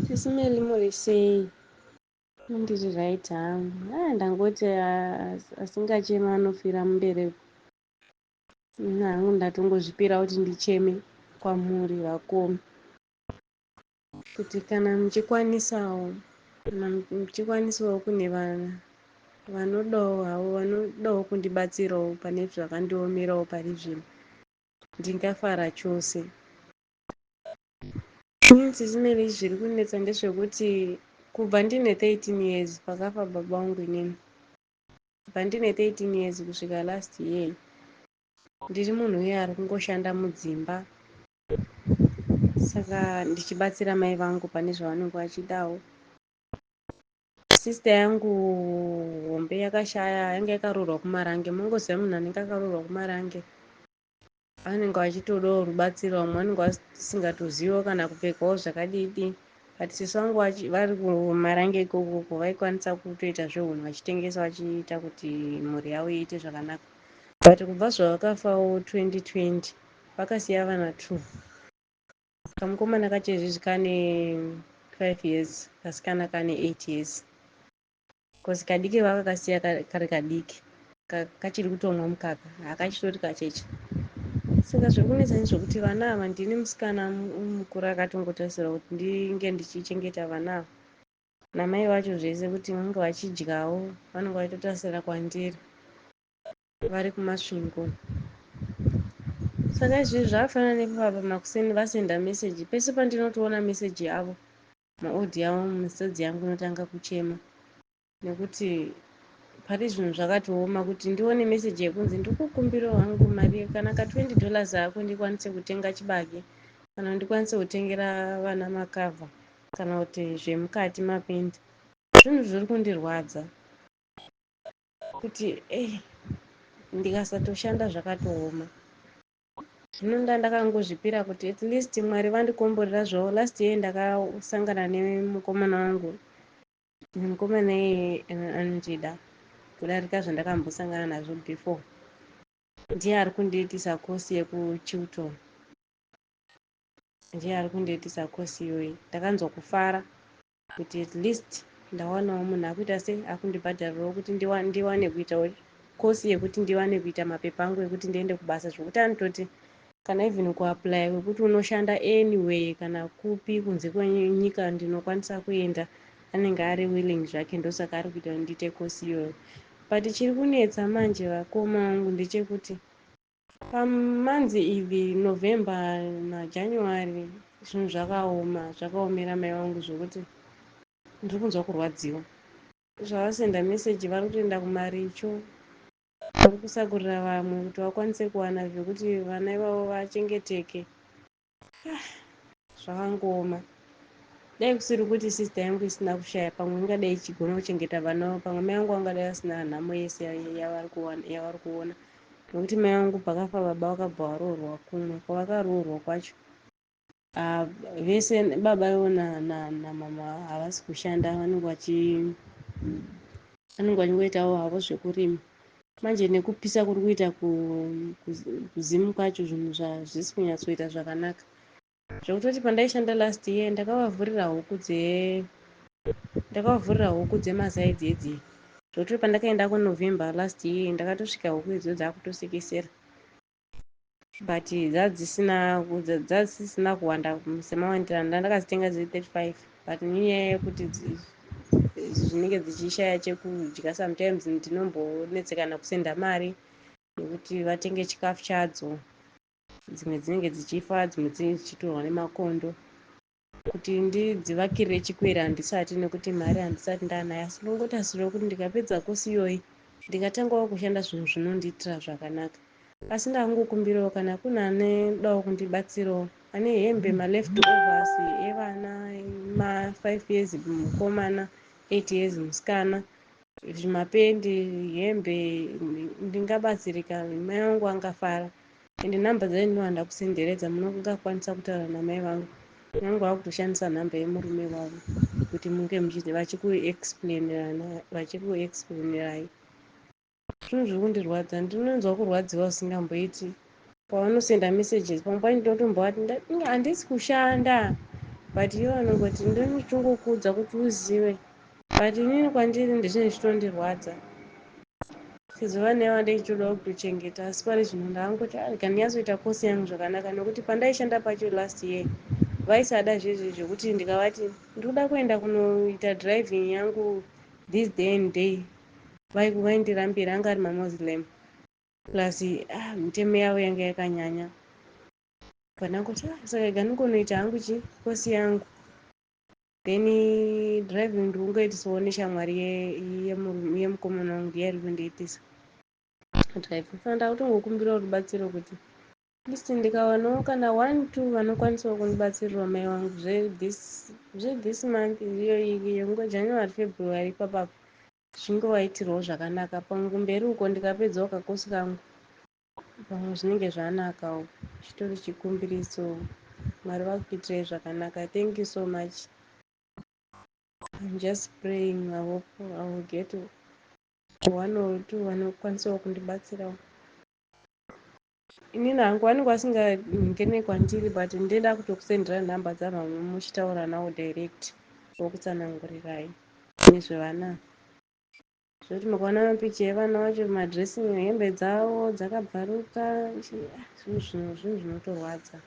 Sisi Melly, muri sei? Ndiri right hangu. Ah, ndangoti asingachema anofira mumbereko. Ini hangu ndatongozvipira kuti ndicheme kwamuri vakoma, kuti kana muchikwanisawo, kana muchikwanisawo, kune vanodawo havo, vanodawo kundibatsirawo pane zvakandiomerawo pari zvino, ndingafara chose. Inini, Sisi Melly, zviri kunetsa ndezvekuti kubva ndine 13 years pakafa baba vangu, inini kubva ndine 13 years kusvika last year, ndiri munhu uye ari kungoshanda mudzimba, saka ndichibatsira mai vangu pane zvavanenge vachidawo. Sister yangu hombe yakashaya, yanga yakaroorwa kuMarange. Mungoziva munhu anenge akaroorwa kuMarange vanenge vachitodawo rubatsiro, vamwe vanenge vasingatoziviwo kana kupfekawo zvakadidi. But sisi vangu vari kuMarange ikokoko vaikwanisa kutoita zvehunhu, vachitengesa, vachiita kuti mhuri yavo iite zvakanaka. But kubva zvavakafawo 2020, vakasiya vana two. Kamukomana kacho izvizvi kane 5 years, kasikana kane 8 years, because kadiki vakakasiya kari kadiki, kachiri kutomwa mukaka, hakachitori kacheche. Saka zviri kunetsa ndezvekuti vana ava, ndini musikana mukuru akatongotarisirwa kuti ndinge ndichichengeta vana ava namai vacho zvese, kuti vange vachidyawo, vanenge vachitotarisira kwandiri vari kuMasvingo. Saka izvizvi zvakafanana nepapa makuseni vasenda meseji. Pese pandinotoona meseji yavo, maaudio avo, misodzi yangu inotanga kuchema, nekuti pari zvinhu zvakatooma kuti ndione meseji yekunzi ndikukumbirawo hangu mari kana ka $20 ako, ndikwanise kutenga chibage, kana ndikwanise kutengera vana makavha, kana kuti zvemukati, mapendi. Zvinhu zviri kundirwadza kuti ei, ndikasatoshanda zvakatooma. Zvino ndakangozvipira kuti at least Mwari vandikomborera zvavo. Last year ndakasangana nemukomana wangu. Mukomana iyeye anondida kudarika zvandakambosangana nazvo before. Ndiye ari kundiitisa kosi yekuChilton, ndiye ari kundiitisa kosi iyoyi. Ndakanzwa kufara kuti at least ndawanawo munhu akuita sei, akundibhadharirawo kuti ndiwane kuitawo kosi yekuti ndiwane kuita mapepa angu ekuti ndiende kubasa, zvokuti anototi kana even kuapplya kwekuti unoshanda anyway, kana kupi kunze kwenyika ndinokwanisa kuenda, anenge ari willing zvake. Ndosaka ari kuita kuti ndiite kosi iyoyo. But chiri kunetsa manje, vakoma vangu, ndechekuti pamanzi ivi November naJanuary zvinhu zvakaoma, zvakaomera mai vangu, zvokuti ndiri kunzwa kurwadziwa. Zvavasenda meseji, vari kutoenda kumaricho, vari kusakurira vamwe kuti vakwanise kuwana zvekuti vana ivavo vachengeteke. Ah, zvakangooma. Dai kusiri kuti sister yangu isina kushaya, pamwe ingadai ichigona kuchengeta vana vavo, pamwe mai vangu vangadai vasina nhamo yese yavari kuona, nekuti mai vangu pakafa baba vakabva varoorwa kumwe. Kwavakaroorwa kwacho, vese baba ivo namama havasi kushanda, vanenge vachingoitawo havo zvekurima. Manje nekupisa kuri kuita kuZimu kwacho, zvinhu zvazvisi kunyatsoita zvakanaka, zvekutoti pandaishanda last year ndakavavhurira huku dzemazai dzedzi, zvokuti pandakaenda kuNovember last year ndakatosvika huku idzo dzakutosekesera, but dzadzisina kuwanda semawandiro ndandakadzitenga dziri 35. But nenyaya yekuti zvinenge dzichishaya chekudya, sometimes ndinombonetsekana kusenda mari yekuti vatenge chikafu chadzo. Dzimwe dzinenge dzichifa, dzimwe dzinenge dzichitorwa nemakondo. Kuti ndidzivakirire chikwere handisati, nekuti mari handisati ndanayo. Asi ndinongotarisirawo kuti ndikapedza kosi iyoyi, ndingatangawo kushanda zvinhu zvinondiitira zvakanaka. Asi ndakangokumbirawo kana kune anedawo kundibatsirawo, ane hembe, maleft overs evana ma5 years mukomana, 8 years musikana, zvimapendi, hembe, ndingabatsirika, mai vangu angafara. Ende nhamba dzacho ndakusenderedza, munongakwanisa kutaura namai vangu. Vangu vakutoshandisa nhamba yemurume wavo kuti munge vachikuexplainirai. Zvinhu zviri kundirwadza, ndinonzwa kurwadziwa usingamboiti pavanosenda messages. Pamwe pacho ndinotombovati handisi kushanda. But ivo vanongoti ndinochongokuudza kuti uzive, but inini kwandiri ndizvinhu zvichitondirwadza sezvo vana ava ndichitodawo kutochengeta. Asi pari zvino ndaangoti rega ndinyatsoita kosi yangu zvakanaka, nekuti pandaishanda pacho last year vaisada zvezvi zvekuti ndikavati ndinoda kuenda kunoita driving yangu this day and day, vaindirambira. Anga ari maMuslim, plus mitemo yavo yanga yakanyanya. Pandangoti saka rega ndingonoita hangu chi kosi yangu, then driving ndikungoitisawo neshamwari yemukomana wangu, ndiye ari kundiitisa driving. Saka ndakutongokumbirawo rubatsiro kuti at least ndikawanawo kana one two vanokwanisawo kundibatsirira mai vangu zvethis month iyo January, February ipapapo, zvingovaitirwawo zvakanaka. Pamwe kumberi uko ndikapedzawo kakosi kangu, pamwe zvinenge zvanakawo. Chitori chikumbiriso. Mwari vakuitirei zvakanaka. Thank you so much. I'm just praying. I hope I will get one or two vanokwanisawo kundibatsirawo. Inini hangu vanenge vasingangene kwandiri, but ndinoda kutokusendera nhamba dzamama muchitaura navo direct, vokutsanangurirai nezvevana, zvekuti mukaona mapicha evana vacho, madressing, hembe dzavo dzakabvaruka, zvinhu zvinotorwadza.